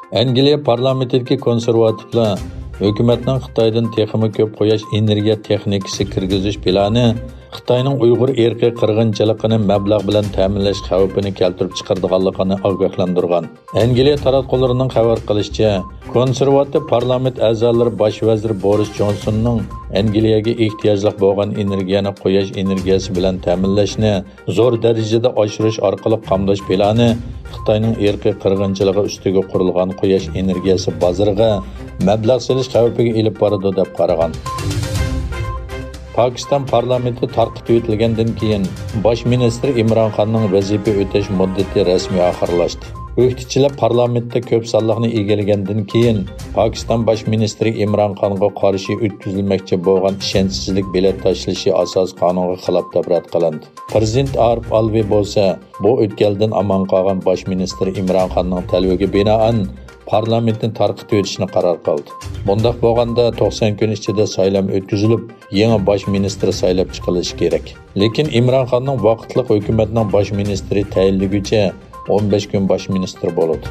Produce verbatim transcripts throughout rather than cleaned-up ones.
ئەنگلىيە پارلامېنتىدىكى كونسېرۋاتىپلار ھۆكۈمەتنىڭ خىتايدىن تېخىمۇ كۆپ قۇياش ئېنېرگىيە تېخنىكىسى كىرگۈزۈش پىلانى خىتاينىڭ ئۇيغۇر ئىرقىي قىرغىنچىلىقىنى مەبلەغ بىلەن تەمىنلەش خەۋپىنى كەلتۈرۈپ چىقىرىدىغانلىقىنى ئاگاھلاندۇرغان. ئەنگلىيە تاراتقۇلىرىنىڭ خەۋەر قىلىشىچە، كونسېرۋاتىپ پارلامېنت ئەزالىرى باش ۋەزىر بورىس جونسوننىڭ ئەنگلىيەگە ئېھتىياجلىق بولغان ئېنېرگىيەنى قۇياش ئېنېرگىيەسى بىلەن تەمىنلەشنى زور دەرىجىدە ئاشۇرۇش ئارقىلىق قامداش پىلانى خىتاينىڭ ئىرقىي قىرغىنچىلىقى ئۈستىگە قۇرۇلغان قۇياش ئېنېرگىيەسى بازىرىغا مەبلەغ سېلىش خەۋپىگە ئېلىپ بارىدۇ، دەپ قارىغان. پاكىستان پارلامېنتى تارقىتىۋېتىلگەندىن كېيىن، باش مىنىستىر ئىمران خاننىڭ ۋەزىپە ئۆتەش مۇددىتى رەسمىي ئاخىرلاشتى. ئۆكتىچىلەر پارلامېنتتا كۆپ سانلىقنى ئىگىلىگەندىن كېيىن، پاكىستان باش مىنىستىرى ئىمران خانغا قارشى ئۆتكۈزۈلمەكچى بولغان ئىشەنچسىزلىك بېلەت تاشلىشى ئاساسىي قانۇنغا خىلاپ دەپ رەت قىلىندى. پىرېزىدېنت ئارىپ ئالۋى بولسا، بۇ ئۆتكەلدىن ئامان قالغان باش مىنىستىر ئىمران خاننىڭ تەلىپىگە بىنائەن، پارلامېنتنى تارقىتىۋېتىشنى قارار قىلدى. بۇنداق بولغاندا، توقسان كۈن ئىچىدە سايلام ئۆتكۈزۈلۈپ، يېڭى باش مىنىستىر سايلاپ چىقىلىشى كېرەك. لېكىن ئىمران خاننىڭ ۋاقىتلىق ھۆكۈمەتنىڭ باش مىنىستىرى تەيىنلىگۈچە ئون بەش كۈن باش مىنىستىر بولىدۇ.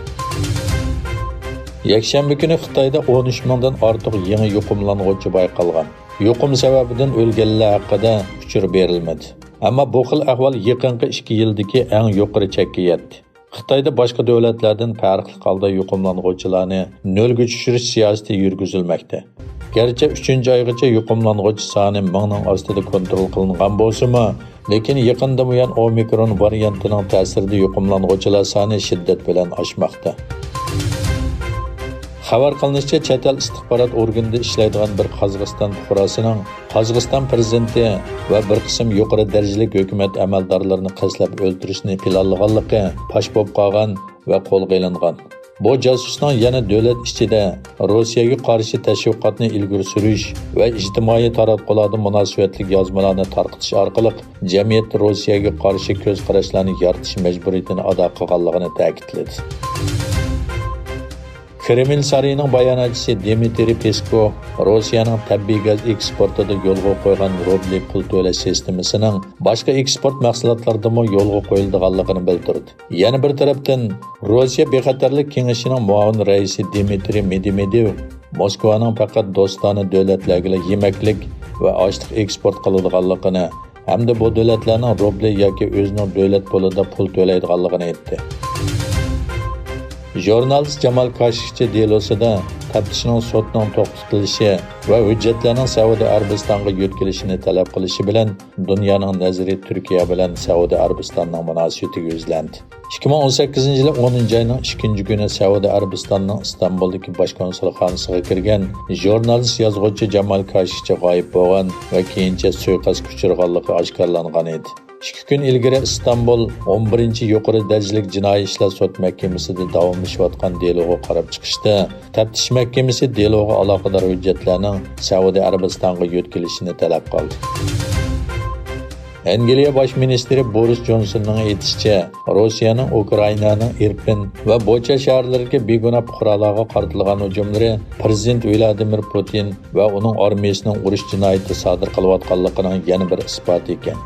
يەكشەنبە كۈنى خىتايدا ئون ئۈچ مىڭدىن ئارتۇق يېڭى يۇقۇملانغۇچى بايقالغان. يۇقۇم سەۋەبىدىن ئۆلگەنلەر ھەققىدە ئۇچۇر بېرىلمىدى. ئەمما بۇ خىل ئەھۋال يېقىنقى ئىككى يىلدىكى ئەڭ يۇقىرى چەككە يەتتى. خىتايدا باشقا دۆلەتلەردىن پەرقلىق ھالدا يۇقۇملانغۇچىلارنى نۆلگە چۈشۈرۈش سىياسىتى يۈرگۈزۈلمەكتە. گەرچە ئۈچىنچى ئايغىچە يۇقۇملانغۇچى سانى مىڭنىڭ ئاستىدا كونترول قىلىنغان بولسىمۇ، لېكىن يېقىندىن بۇيان ئومىكرون ۋارىيانتىنىڭ تەسىرىدە يۇقۇملانغۇچىلار سانى شىددەت بىلەن ئاشماقتا. خەۋەر قىلىنىشىچە، چەت ئەل ئىستىخبارات ئورگىنىدا ئىشلەيدىغان بىر قازاقىستان پۇقراسىنىڭ قازاقىستان پىرېزىدېنتى ۋە بىر قىسىم يۇقىرى دەرىجىلىك ھۆكۈمەت ئەمەلدارلىرىنى قەستلەپ ئۆلتۈرۈشنى پىلانلىغانلىقى پاش بولۇپ قالغان ۋە قولغا ئېلىنغان. بۇ جاسۇسنىڭ يەنە دۆلەت ئىچىدە روسىيەگە قارشى تەشۋىقاتنى ئىلگىرى سۈرۈش ۋە ئىجتىمائىي تاراتقۇلاردا مۇناسىۋەتلىك يازمىلارنى تارقىتىش ئارقىلىق جەمئىيەتتە روسىيەگە قارشى كۆز قاراشلارنى يارىتىش مەجبۇرىيىتىنى ئادا قىلغانلىقىنى تەكىتلىدى. كرېمل سارىيىنىڭ باياناتچىسى دىمىترىي پېسكوۋ روسىيەنىڭ تەبىئىي گاز ئېكسپورتىدا يولغا قويغان روبلى پۇل تۆلەش سىستېمىسىنىڭ باشقا ئېكسپورت مەھسۇلاتلىرىدىمۇ يولغا قويۇلىدىغانلىقىنى بىلدۈردى. يەنە بىر تەرەپتىن، روسىيە بىخەتەرلىك كېڭىشىنىڭ مۇئاۋىن رەئىسى دىمىترىي مېدۋېدېۋ موسكۋانىڭ پەقەت دوستانە دۆلەتلەرگىلا يېمەكلىك ۋە ئاشلىق ئېكسپورت قىلىدىغانلىقىنى ھەمدە بۇ دۆلەتلەرنىڭ روبلى ياكى ئۆزىنىڭ دۆلەت پۇلىدا پۇل تۆلەيدىغانلىقىنى ئېيتتى. ژۇرنالىست جامال كاشىكچى دېلوسىدا تەپتىشنىڭ سوتنىڭ توختىتىلىشى ۋە ھۆججەتلەرنىڭ سەئۇدى ئەرەبىستانغا يۆتكىلىشىنى تەلەپ قىلىشى بىلەن دۇنيانىڭ نەزىرى تۈركىيە بىلەن سەئۇدى ئەرەبىستاننىڭ مۇناسىۋىتىگە يۈزلەندى. ئىككى مىڭ ئون سەككىزىنچى يىلى ئونىنچى ئاينىڭ ئىككىنچى كۈنى سەئۇدى ئەرەبىستاننىڭ ئىستانبۇلدىكى باش كونسۇلخانىسىغا كىرگەن ژۇرنالىست يازغۇچى جامال كاشىكچى غايىب بولغان ۋە كېيىنچە سۇيىقەستكە ئۇچرىغانلىقى ئاشكارىلانغان ئىدى. ئىككى كۈن ئىلگىرى ئىستانبۇل ئون بىرىنچى يۇقىرى دەرىجىلىك جىنايى ئىشلار سوت مەھكىمىسىدە داۋاملىشىۋاتقان دېلوغا قاراپ چىقىشتا، تەپتىش مەھكىمىسى دېلوغا ئالاقىدار ھۆججەتلەرنىڭ سەئۇدى ئەرەبىستانغا يۆتكىلىشىنى تەلەپ قىلدى. ئەنگلىيە باش مىنىستىرى بورىس جونسوننىڭ ئېيتىشىچە، روسىيەنىڭ ئۇكرائىنانىڭ ئىرپىن ۋە بۇچا شەھەرلىرىدىكى بىگۇناھ پۇقرالارغا قارىتىلغان ھۇجۇملىرى پىرېزىدېنت ۋلادىمىر پۇتىن ۋە ئۇنىڭ ئارمىيىسىنىڭ ئۇرۇش جىنايىتى سادىر قىلىۋاتقانلىقىنىڭ يەنە بىر ئىسپاتى ئىكەن.